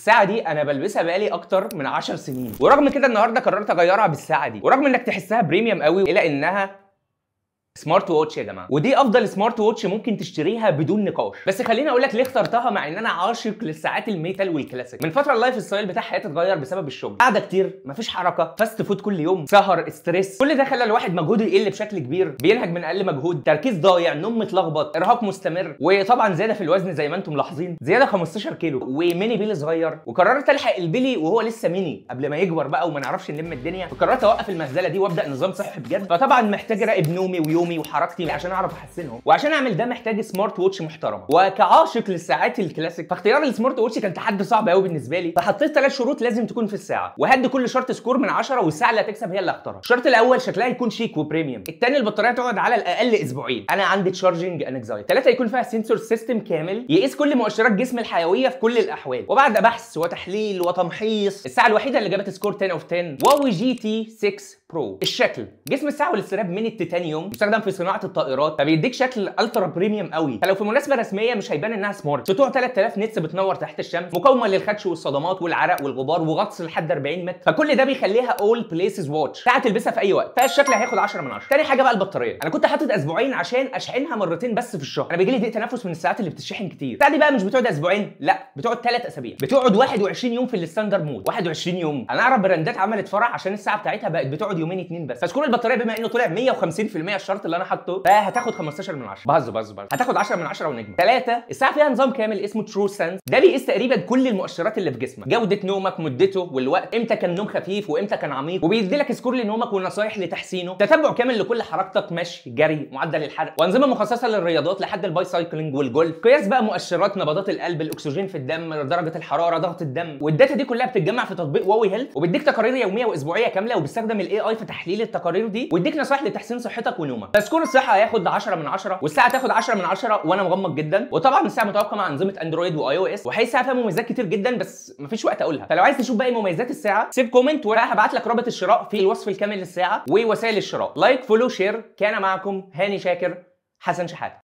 الساعة دي انا بلبسها بقالي اكتر من 10 سنين، ورغم كده النهارده قررت اغيرها بالساعة دي. ورغم انك تحسها premium قوي الا انها smart watch يا جماعة، ودي افضل smart watch ممكن تشتريها بدون نقاش. بس خليني اقول لك ليه اخترتها، مع ان انا عاشق للساعات ال metal وال classic. من فترة ال lifestyle بتاع حياتي اتغير بسبب الشغل، قاعدة كتير، مفيش حركة، fast food كل يوم، سهر، stress، كل ده خلى الواحد مجهوده يقل بشكل كبير، بينهج من اقل مجهود، تركيز ضايع، نوم متلخبط، ارهاق مستمر، وطبعا زيادة في الوزن زي ما انتم ملاحظين، زيادة 15 كيلو و mini belly صغير. وقررت الحق ال belly وهو لسه ميني قبل ما يكبر بقى وما نعرفش نلم الدنيا، فقررت اوقف المهزلة دي وابدا نظام صحي بجد. فطبعا محتاج اراقب نومي ويومي وحركتي عشان اعرف احسنهم، وعشان اعمل ده محتاج smart watch محترمه. وكعاشق للساعات الكلاسيك فاختيار ال smart watch كان تحدي صعب قوي بالنسبة لي، فحطيت 3 شروط لازم تكون في الساعة، وهدي كل شرط score من 10، والساعة اللي هتكسب هي اللي هختارها. الشرط الاول شكلها يكون شيك و premium، الثاني البطارية تقعد على الاقل اسبوعين، انا عندي charging anxiety، ثلاثة يكون فيها sensor system كامل يقيس كل مؤشرات جسم الحيوية في كل الاحوال. وبعد بحث وتحليل وتمحيص، الساعة الوحيدة اللي جابت score 10 of 10 هواوي GT 6 Pro. الشكل، جسم الساعة وال strap من التيتانيوم مستخدم في صناعة الطائرات، فبيديك شكل ultra premium قوي، فلو في مناسبة رسمية مش هيبان انها smart. سطوع 3000 nits بتنور تحت الشمس، مقاومة للخدش والصدمات والعرق والغبار، وغطس لحد 40 متر، فكل ده بيخليها all places watch، ساعة تلبسها في اي وقت. فالشكل هياخد 10 من 10. تاني حاجة بقى البطارية، انا كنت حاطط اسبوعين عشان اشحنها مرتين بس في الشهر، انا بيجي لي ضيق تنفس من الساعات اللي بتشحن كتير. الساعة دي بقى مش بتقعد اسبوعين، لا بتقعد 3 اسابيع، بتقعد 21 يوم في ال standard mode، 21 يوم. انا اعرف براندات عملت فرع عشان الساعة بتاعتها بقت بتقعد يومين 2 بس. ف score البطارية بما انه طلع 150% الشرط اللي انا حاطه، فهتاخد 15 من 10. بهزر بهزر بهزر، هتاخد 10 من 10 ونجمه. ثلاثة، الساعة فيها نظام كامل اسمه TruSense، ده بيقيس تقريبا كل المؤشرات اللي في جسمك، جوده نومك، مدته، والوقت، امتى كان نوم خفيف وامتى كان عميق، وبيدي لك score لنومك ونصايح لتحسينه، تتبع كامل لكل حركتك، مشي، جري، معدل الحرق، وانظمة مخصصة للرياضات لحد ال bicycling والجولف، قياس بقى مؤشرات نبضات القلب، الاكسجين في الدم، درجه الحرارة، ضغط الدم. وال data دي كلها بتتجمع في تطبيق هواوي Health، وبيديك تقارير يومية واسبوعيه كاملة، وبيستخدم ال AI في تحليل التقارير دي، ويديك نصايح لتحسين صحتك ونومك. ف score الصحة هياخد 10 من 10، والساعة تاخد 10 من 10 وانا مغمض جدا. وطبعا الساعة متوافقة مع انظمة اندرويد و iOS، وهي الساعة فيها مميزات كتير جدا بس مفيش وقت اقولها. فلو عايز تشوف باقي مميزات الساعة سيب comment، وهبعت لك رابط الشراء في الوصف الكامل للساعة ووسائل الشراء. like، follow، share. كان معكم هاني شاكر، حسن شحاته.